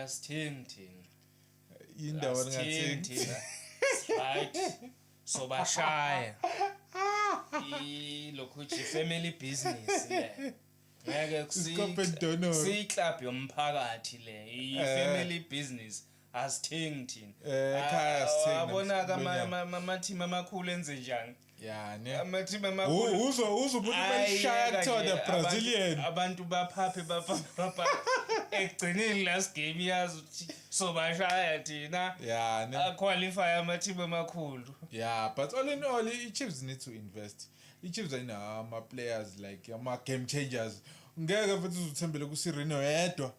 Asithengi thina. Indawo Asithengi ningathengi. thina, right, sobashaya ilokhu nje, family business le, ngeke. Isikophe donor. Siyi-club yomphakathi le, i-family business, asithengi thina. Ekhaya asithengi. Abona-ke Namhlanje. ama-team amakhulu enze njani? Ya ne. Ama-team amakhulu. Uzwe umuntu belishaya Ayeka kuthiwa nje, the Brazilian. Abantu baphaphe, baphaphe, ekugcineni last game yazi ukuthi sobashaya thina. Ya ne. A-qualify ama-team amakhulu. Yeah, but all in all, i-Chiefs need to invest. I-Chiefs ayinawo ama-players, like ama-game changers. Ngeke futhi uzuthembele kuSirino yedwa.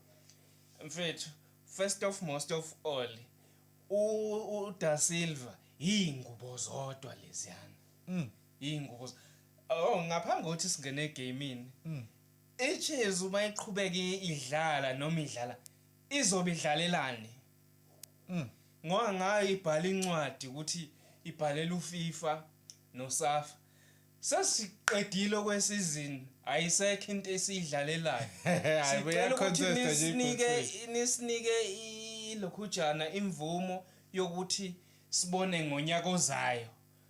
Mfethu, first of most of all, uDa Silva iy'ngubo zodwa leziyana. Iy'ngubo, oh, ngaphambi kokuthi singene egamini, iChiefs uma iqhubeka idlala noma idlala, izobe idlalelani? Ngoba ngayo ibhala incwadi ukuthi ibhalela uFIFA noSAFA, sesiqedile okwesizini, ayisekho into esiyidlalelayo. Hayi, Sicela ukuthi buya-contesta nje nisinike i-Betway. nisinike ilokhujana, imvumo yokuthi sibone ngonyaka ozayo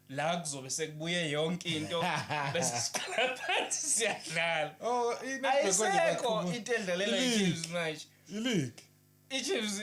la kuzobe sekubuye yonke into, bese siqala phansi siyadlala. Oh, i-Nedbank konje Ayisekho bakhuluma- into edlalela I-league. i-Chiefs manje. I-league. I-Chiefs.